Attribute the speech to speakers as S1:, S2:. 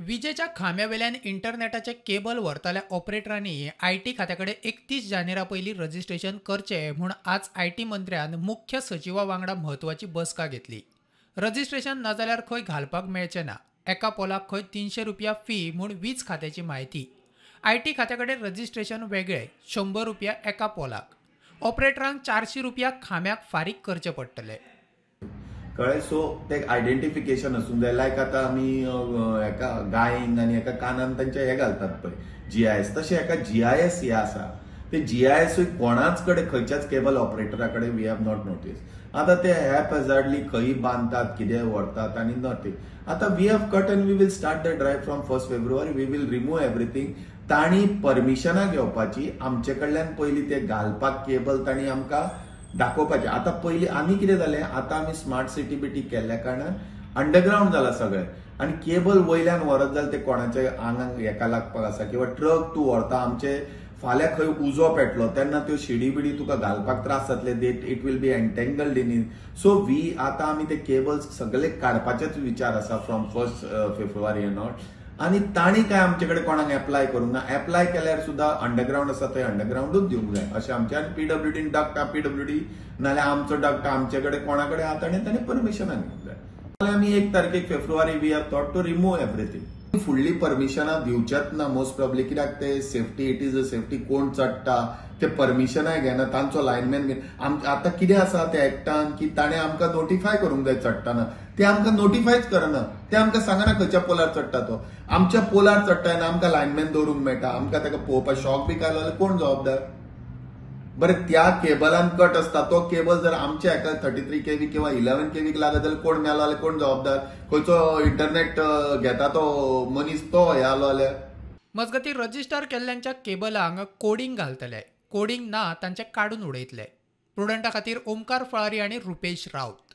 S1: विजेच्या खांब्यावेल्यान इंटरनॅटाचे cable व्हरतल्या ऑपरेटरांनी IT खात्या कडेन 31 जानेरा पयलीं रजिस्ट्रेशन करचें म्हूण आज IT मंत्र्यान मुख्य सचिवा वांगडा म्हत्वाची बसका घेतली. रजिस्ट्रेशन ना जाल्यार खंय घालपाक मेळचें ना. एका पोलाक खंय 300 रुपया फी म्हूण वीज खात्याची म्हायती. IT खात्या कडेन रजिस्ट्रेशन वेगळें 100 रुपया एका पोलाक. ऑपरेटरांक 400 रुपया खांब्याक फारीक करचे पडटले.
S2: कळ्ळें? सो ते आयडेंटिफिकेशन आसूंक जाय. लायक आतां आमी एका गायेन आनी एका कानान तांचे हे घालतात पळय जीआयएस, तशें एका जीआयएस हे आसा. ते जीआयएसूय कोणाच कडेन खंयच्याच केबल ऑपरेटरा कडेन we have not notice. आतां ते हॅपहॅझार्डली खंय बांदतात, कितें व्हरतात आनी नथींग. आतां we have cut and we will start the drive from 1 February. We will remove everything. तांणी परमिशनां घेवपाची आमचे कडल्यान पयलीं, ते घालपाक केबल तांणी आमकां दाखोवपाचें. आतां पयलीं आनी कितें जालें, आतां आमी स्मार्ट सिटी बिटी केल्ल्या कारणान अंडरग्रावंड जाला सगळें आनी केबल वयल्यान व्हरत जाल्यार ते कोणाच्या आंगाक हेका लागपाक आसा किंवा ट्रक तूं व्हरता, आमचे फाल्यां खंय उजो पेटलो तेन्ना त्यो शिडी बिडी तुका घालपाक त्रास जातले. It will be entangled in in. So we आतां आमी ते केबल्स सगळे काडपाचेच विचार आसा फ्रॉम 1 फेब्रुवारी एंड ऑल. आनी तांणी काय आमचे कडेन कोणाक एप्लाय करूंक ना. एप्लाय केल्यार सुद्दां अंडरग्रावंड आसा थंय अंडरग्रावंडूच दिवंक जाय अशें आमचें. आनी पीडब्ल्यूडीन डक्ट पीडब्ल्यूडी नाल्यार आमचो डक्ट आमचे कडेन कोणा कडेन आहा ताणें ताणें परमिशनां घेवंक जाय. जाल्यार आमी 1 तारखेक February we have thought to remove everything. फुडली परमिशनां दिवचेच ना मोस्ट प्रॉब्ली, कित्याक ते safety, it is a safety. कोण चडटा ते परमिशनाय घेना, तांचो लायनमॅन घेना. आतां कितें आसा त्या एक्टान की ताणें आमकां नोटिफाय करूंक जाय चडटना, ते आमकां नोटिफायच करना. ते आमकां सांगना खंयच्या पोलार चडटा तो. आमच्या पोलार चडटा येना आमकां लायनमॅन दवरूंक मेळटा, आमकां ताका पळोवपाक शॉक बी काडलो जाल्यार कोण जबाबदार? बरें, त्या केबलान कट आसता तो केबल जर आमच्या एका 33 केवी किंवा 11 केवीक लागत जाल्यार कोण मेलो जाल्यार कोण जबाबदार? खंयचो इंटरनेट घेता तो मनीस तो हे आलो जाल्यार?
S1: मजगतीं रजिस्टर केल्ल्यांच्या केबलांक कोडिंग घालतले, कोडिंग ना तांचे काडून उडयतले. प्रुडंटा खातीर ओमकार फळारी आनी रुपेश राऊत.